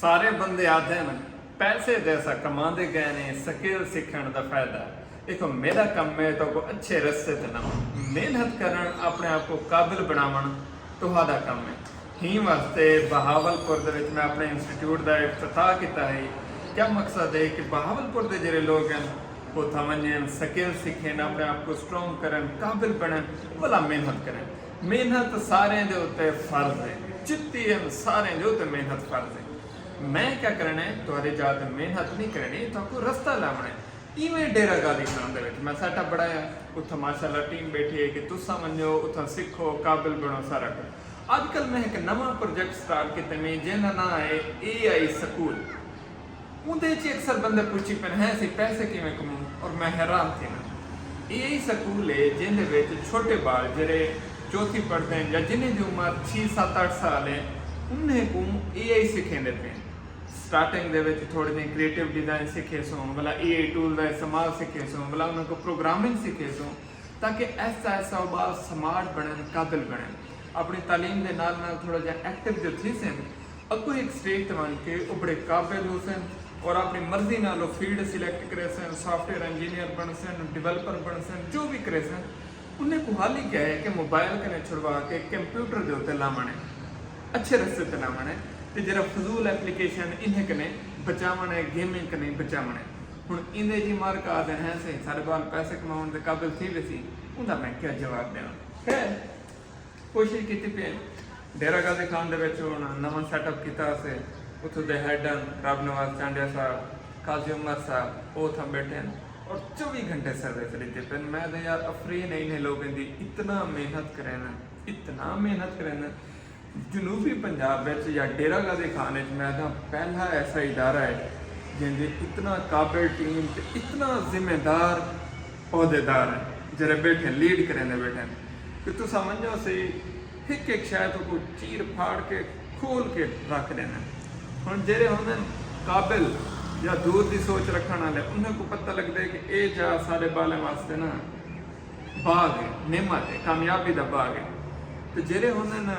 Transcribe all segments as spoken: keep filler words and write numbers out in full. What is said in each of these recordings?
سارے بندے آدھن پیسے تے اساں کماندے گئے نے، سکل سکھن دا فائدہ۔ ݙیکھو، میݙا کم ہے تہاکوں اچھے رستے تے لاوݨ، محنت کرݨ، اپݨے آپ کوں قابل بݨاوݨ تہاݙا کم ہے۔ ہیں واسطے بہاول پور دے وچ میں اپݨے انسٹیٹیوٹ دا افتتاح کیتا ہے۔ کیا مقصد ہے کہ بہاول پور دے جیڑھے لوگ ہن، اتھاں ونڄن، سکل سکھن، اپݨے آپ کوں سٹرونگ کرن، قابل بݨن، ولا محنت کرن۔ محنت ساریں دے اتے فرض ہے، جتی ہن ساریں دے اتے محنت فرض ہے۔ میں کیا کرݨا ہے؟ تہاݙی جاہ تے محنت نہیں کرݨی، تہاکوں رستہ لاوݨا ہے۔ ایویں ڈیرہ غازی خان دے وچ میں سیٹ اپ بݨایا، اتھاں ماشاءاللہ ٹیم ٻیٹھی ہے کہ تساں ونڄو، اتھاں سکھو، قابل بݨو، سارا کجھ۔ اڄ کل میں ہک نواں پروجیکٹ سٹارٹ کیتے میں، جیندا ناں ہے اے آئی سکول۔ اوندے اچ اکثر بندے پچھی پن ہیں سی پیسے کیویں کماؤں، اور میں حیران تھینا۔ اے آئی سکول ہے جیندے وچ چھوٹے ٻال جیڑھے چوتھی پڑھدے ہیں یا جنہیں دی عمر چھی، ست، اٹھ سال ہے، انہیں کوں اے آئی سکھیندے پئے۔ سٹارٹنگ دے وچ تھوڑے جیہے کریٹو ڈیزائن سکھیسوں، ولا اے آئی ٹول دا استعمال سکھیسوں، ولا انہاں کوں پروگرامنگ سکھیسوں، تاکہ آہستہ آہستہ او ٻال سمارٹ بݨن، قابل بݨن۔ اپݨی تعلیم دے نال نال تھوڑا جیہا ایکٹیو جو تھیسن، اڳوں ہک سٹیج تے ونڄ کے او بڑے قابل ہوسن اور اپݨی مرضی نال او فیلڈ سلیکٹ کریسن، سافٹ ویئر انجینئر بݨسن، ڈیولپر بݨسن، جو وی کریسن۔ انہیں کوں حال ہی کیا ہے کہ موبائل کنے چھڑوا کے کمپیوٹر دے اتے لاوݨ ہے، اچھے رستے تے لاوݨ ہے، تے جیڑھا فضول اپلیکیشن انہیں کنے بچاوݨ ہے، گیمنگ کنے بچاوݨ ہے۔ ہݨ ایندے جی مارک آہدن ہیں سئیں، ساݙے ٻال پیسے کماوݨ دے قابل تھی ویسی، اوندا میں کیا جواب ݙیواں؟ خیر، کوشش کیتی پئے ہیں۔ ڈیرہ غازی خان دے وچ ہݨ نواں سیٹ اپ کیتا اسے، اتھوں دے ہیڈ ہن رب نواز چانڈیا صاحب، قاضی عمر صاحب، او اتھاں ٻیٹھے ہن اور چووی گھنٹے سروس ݙیندے پئے ہن۔ میں آہداں یار افرین ہے انہیں لوگیں دی، اتنا محنت کریندن، اتنا محنت کریندن۔ جنوبی پنجاب وچ یا ڈیرہ غازی خان وچ میں آہداں پہلا ایسا ادارہ ہے جیندے اتنا قابل ٹیم تے اتنا ذمہ دار عہدیدار ہن، جیڑھے ٻیٹھے لیڈ کریندے ٻیٹھے ہن کہ تساں ونڄو سی، ہک ہک شے تہاکوں چیر پھاڑ کے کھول کے رکھ ݙیندن۔ ہݨ جیڑھے ہوندن قابل یا دور دی سوچ رکھݨ والے، انہیں کوں پتہ لڳدے کہ اے جاہ ساݙے ٻالیں واسطے نا باغ ہے، نعمت ہے، کامیابی دا باغ ہے۔ تے جیڑھے ہوندن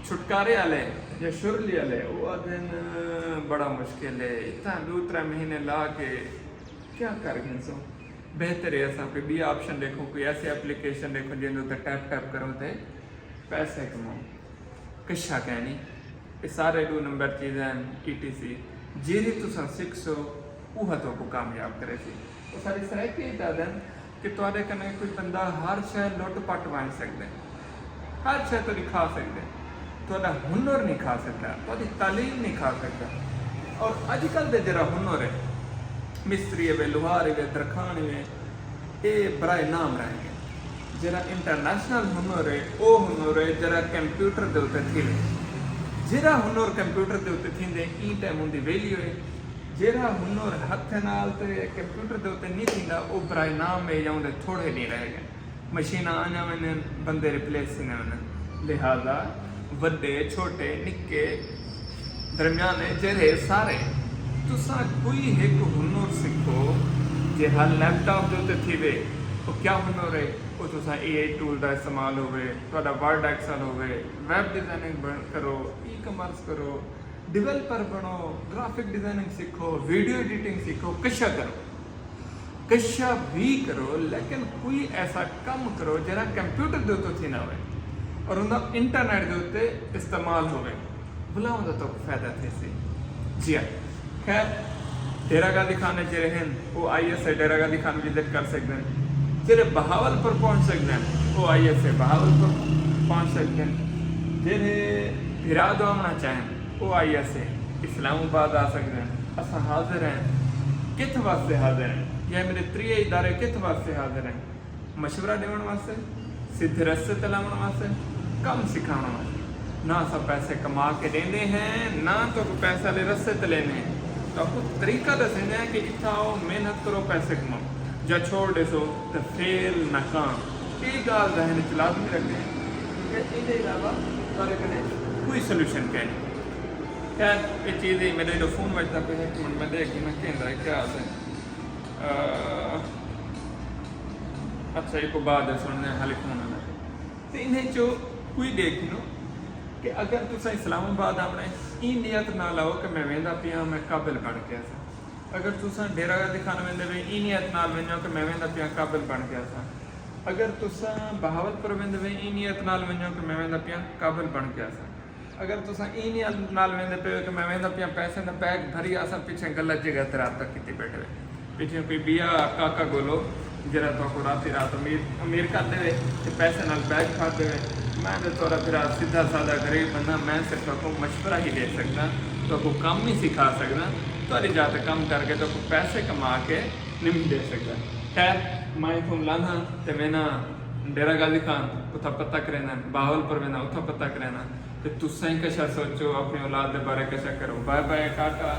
چھٹکارے والے یا شرلی والے، او آہدن بڑا مشکل ہے، اتھاں ݙو ترے مہینے لا کے کیا کر گھنسوں؟ بہتر ہے اساں کوئی ٻیا آپشن ݙیکھوں، کوئی ایسی اپلیکیشن ݙیکھوں جیندے اتے ٹیپ ٹیپ کروں تے پیسے کماؤں۔ کشا کائنی۔ اے سارے ݙو نمبر چیزاں ہن، ای ٹی سی۔ جیڑھی تساں سکھسو، اوہا تہاکوں کامیاب کریسی۔ او ساݙی سرائیکی اچ آہدن کہ تہاݙے کنے کوئی بندہ ہر شے لٹ پٹ ونڄ سڳدے، ہر شے تہاݙی کھا سڳدے، تہاݙا ہنر نہیں کھا سڳدا، تہاݙی تعلیم نہیں کھا سڳدا۔ اور اڄ کل دے جیڑھا ہنر ہے، مستری ہوے، لوہار ہوے، درکھاݨ ہوے، اے برائے نام رہ ڳئے۔ جیڑھا انٹرنیشنل ہنر ہے، او ہنر ہے جیڑھا کمپیوٹر دے اتے تھیوے۔ جیڑھا ہنر کمپیوٹر دے اتے تھیندے، ایں ٹائم اوندی ویلیو ہے۔ جیڑھا ہنر ہتھ نال تے کمپیوٹر دے اتے نہیں تھیندا، او برائے نام ہے یا اوندے تھوڑے ݙینہہ رہ ڳئے۔ مشیناں آندیاں ویندین، بندے ریپلیس تھیندے ویندن۔ لہذا وݙے، چھوٹے، نکے، درمیانے، جیڑھے سارے، تساں کوئی ہک ہنر سکھو، جیڑھا لیپ ٹاپ دے اتے تھیوے۔ او کیا ہنر ہے؟ او تساں اے آئی ٹول دا استعمال ہووے، تہاݙا ورڈ ایکسل ہووے، ویب ڈیزائننگ بݨ-، کرو، ای کامرس کرو، ڈیولپر بݨو، گرافک ڈیزائننگ سکھو، ویڈیو ایڈیٹنگ سکھو، کشا کرو۔ کشا وی کرو، لیکن کوئی ایسا کم کرو جیڑھا کمپیوٹر دے اتوں تھیندا ہووے اور اوندا انٹرنیٹ دے اتے استعمال ہووے، بھلا اوندا تہاکوں فائدہ تھیسی۔ جی ہاں، خیر، ڈیرہ غازی خان اچ جیڑھے ہن، او آئی ایس اے ڈیرہ غازی خان وزٹ کر سڳدن۔ جیڑھے بہاول پور پہنچ سڳدن، او آئی ایس اے بہاول پور پہنچ سڳدن۔ جیڑھے بھرا دعاوݨا چاہن، او آئی ایس اے اسلام آباد آ سڳدن۔ اساں حاضر ہیں۔ کتھ واسطے حاضر ہیں؟ یا میرے تریے ادارے کتھ واسطے حاضر ہیں؟ مشورہ ݙیوݨ واسطے، سدھے رستے تے لاوݨ واسطے، کم سکھاوݨ واسطے۔ نہ اساں پیسے کما کے ݙیندے ہیں، نہ تہاکوں پیسے والے رستے تے لیندے ہیں۔ تہاکوں طریقہ ݙسیندے ہیں کہ اتھاں آؤ، محنت کرو، پیسے کماؤ، یا چھوڑ ݙیسو تے فیل، ناکام۔ اے ڳالھ ذہن وچ لازمی رکھݨی کہ ایندے علاوہ تہاݙے کنے کوئی سولوشن کائنی۔ خیر، اے چیز ہے، میݙے جو فون وڄدا پئے، ہک منٹ میں ݙیکھ گھناں کیندا ہے، کیا حال ہے۔ آ، اچھا، ایکوں بعد سݨدے ہیں، حالی فون آندا پئے۔ تے انہیں چوں کوئی ݙیکھ گھنو کہ اگر تساں اسلام آباد آوݨے، ایں نیت نال آؤ کہ میں ویندا پیاں، میں قابل بݨ ڳیا ساں۔ اگر تساں ڈیرہ غازی خان ویندے وے، ایں نیت نال ونڄو کہ میں ویندا پیاں، قابل بݨ ڳیا ساں۔ اگر تساں بہاول پور ویندے وے، ایں نیت نال ونڄو کہ میں ویندا پیاں، قابل بݨ ڳیا ساں۔ اگر تساں ایں نیت نال ویندے پئے ہو کہ میں ویندا پیاں، پیسے دا بیگ بھری، اساں پچھے غلط جگہ تے رابطہ کیتی بیٹھے وے۔ پچھے کوئی ٻیا کاکا ڳولو، جیڑھا تہاکوں راتی رات امیر امیر کر ݙیوے تے پیسے نال بیگ بھر ݙیوے۔ میں تے تہاݙا بھرا سدھا سادہ غریب بندہ، میں صرف تہاکوں مشورہ ہی ݙے سڳداں، تہاکوں کم ہی سکھا سڳداں۔ تہاݙی جاہ تے کم کر کے تہاکوں پیسے کما کے نم ݙے سڳداں۔ خیر، میں اتھوں لنگھاں تے وینداں ڈیرہ غازی خان، اتھاں پتہ کرینداں، بہاول پور وینداں، اتھاں پتہ کرینداں۔ تے تساں ہی کشا سوچو، اپݨی اولاد دے بارے کشا کرو۔ Bye bye, Tata.